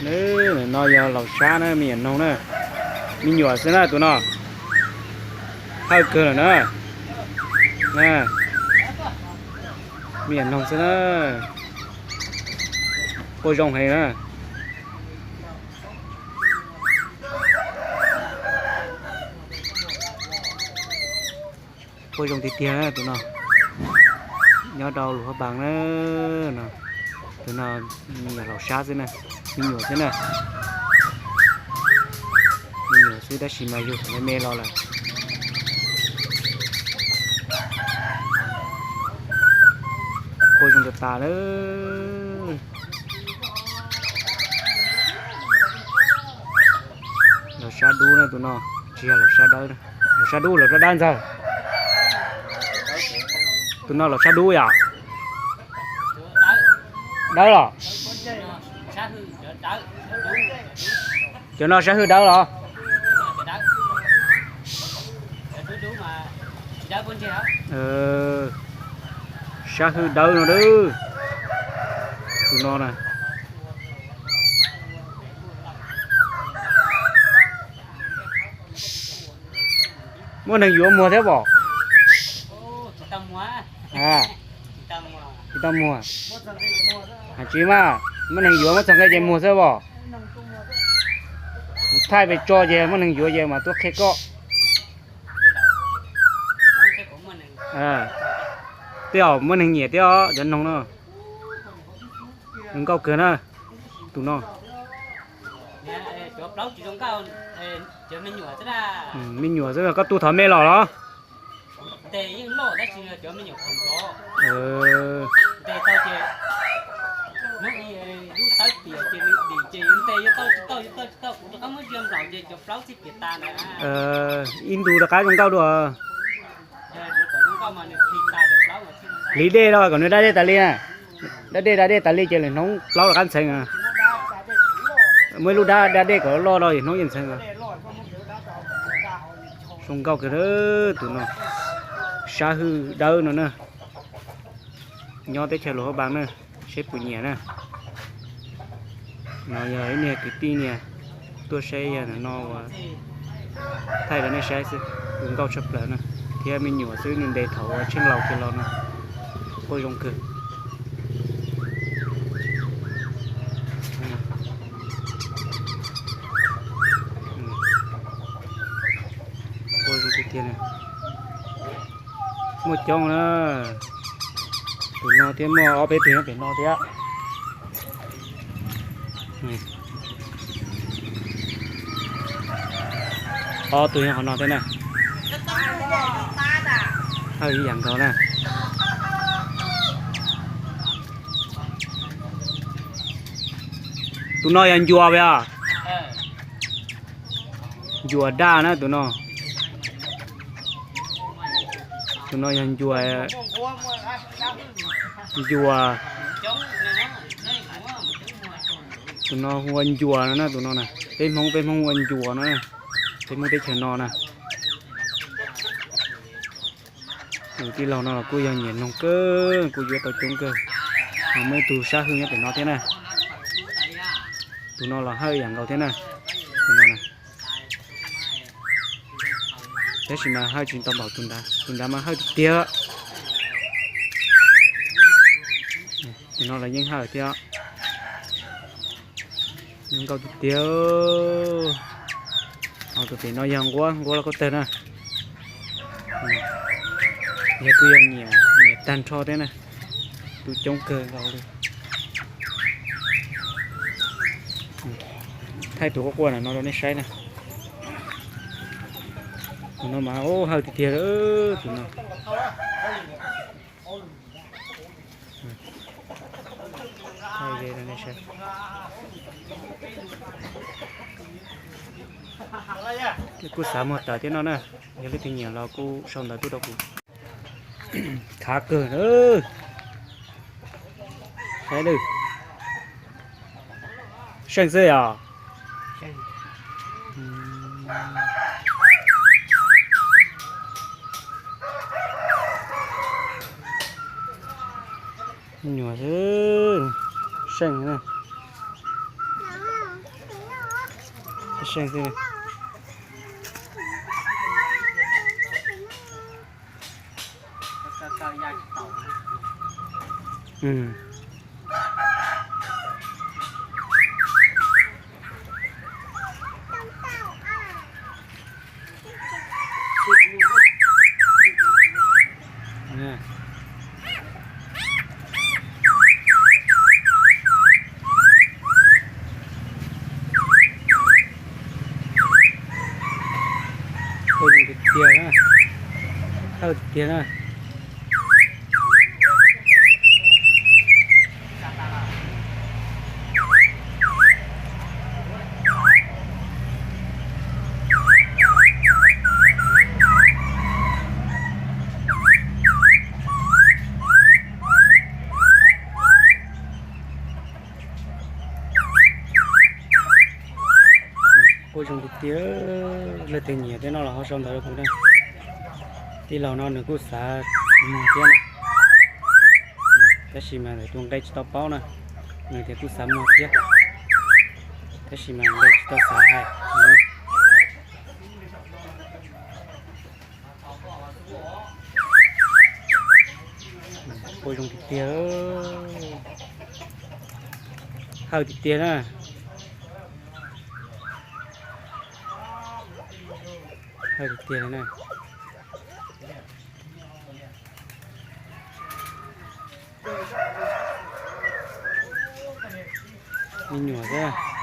Nws no yog laus sab na, me nyuam noog na, me nyuam xwb na tus no. Hawj kawg lawm na. Me nyuam noog xwb na. Quaj zoo heev na. Quaj zoo tiag tiag tus no. Nyob rau Luam Haj Npaas na. Tus no me nyuam laus sab xwb na, me nyuam xwb na. Me nyuam xwb tab sis mas yug thaum me me los lawm. Quaj zoo tas tas lawm. Laus sab dub na tus no, tsis yog laus sab dawb na. Laus sab dub, laus sab dawb ntxawg. Tus no laus sab dub yom? Dawb los? Cov no sab hwj dawb los? Sab hwj dawb no. Tus no na. Muaj neeg yuav muag thiab pom? Tsis tau muag. Tsis tau muag. Hais tsis mas, muaj neeg yuav muab txog nqe ces muag xwb pom. Kuv thaij pes tso ces muaj neeg yuav ces mas tuaj qhia koj. Tej zaum muaj neeg nyiam thiab os cov noog no. Zoo nkauj kawg na, tus no. Me nyuam xwb, koj tu thaum me los los? Ib ntu rov qab zoo nkauj dua. Hliv dej los kom nws da dej tas li. Da dej da dej tas li ces lwm hnub plaub rov qab ntxhee. Muaj ib lub da dej kom loj los lwm hnub yeej ntxhee. Zoo nkauj kawg tus no, sab hwj dawb no na. Nyob teb chaws Luam Haj Npaas na, seb puas nyiam na. No yog ib niag kwv tij niag tuaj saib yawg no uas thaij rau nej saib xwb, zoo nkauj tshaj plaws na, thiab me nyuam xwb nws ntes thaum uas tsheej laus kiag los no, quaj zoo kawg. Quaj zoo tiag tiag. Muaj coob na, tus no thiab muaj ob peb tug nyob pem no thiab. Ob tug nyob qhov no thiab na. Hawj ib yam nkaus na. Tus no yog ncuas puas yog? Ncuas daj na tus no. Tus no yog ncuas, ncuas. Tus no hu ua ncuas no na, tus no na. Peb Hmoob, peb Hmoob hu ua ncuas no na. Peb Hmoob teb chaws no na. Tus tij laug no los kuj yog nyiam noog kawg, kuj yuav tau coob kawg. Ho muaj ib tug sab hwj nyob pem no thiab na. Tus no los hawj yam nkaus thiab na. Tus no na. Tab sis mas hawj tsis tau npaum tus nrad, tus nrad mas hawj tiag tiag. Tus no los yeej hawj thiab. Zoo nkauj tiag tiag. Ho tus pem no yog nquab, nquab los koj tawg na. Yog kuj yog nyiam, nyiam tag nrho thiab na. Tus coob kawg nkaus li. Thaij tus quaj quaj no rau nej saib na. Tus no mas hawj tiag tiag, tus no. Kuj xav muag tawm thiab no na, yog leej twg nyiam los kuj sau ntawv tuaj rau kuv. Khav kawg na. Saib lawm. Seej xwb yom. Nyuam xwb, seej na. Seej xwb. Ua zoo tiag tiag na, thawj tiag tiag na. Quaj zoo tiag tiag, leej twg nyiam thiab no los ho sau ntawv rau kuv na. Tij laug no nws kuj xav muag thiab na, tab sis mas tus nqe tsis tau paub na, nws tias kuj xav muag thiab, tab sis mas nqe tsis tau xav hais. Quaj zoo tiag tiag, thawj tiag tiag na, thawj tiag tiag na. Me nyuam thiab.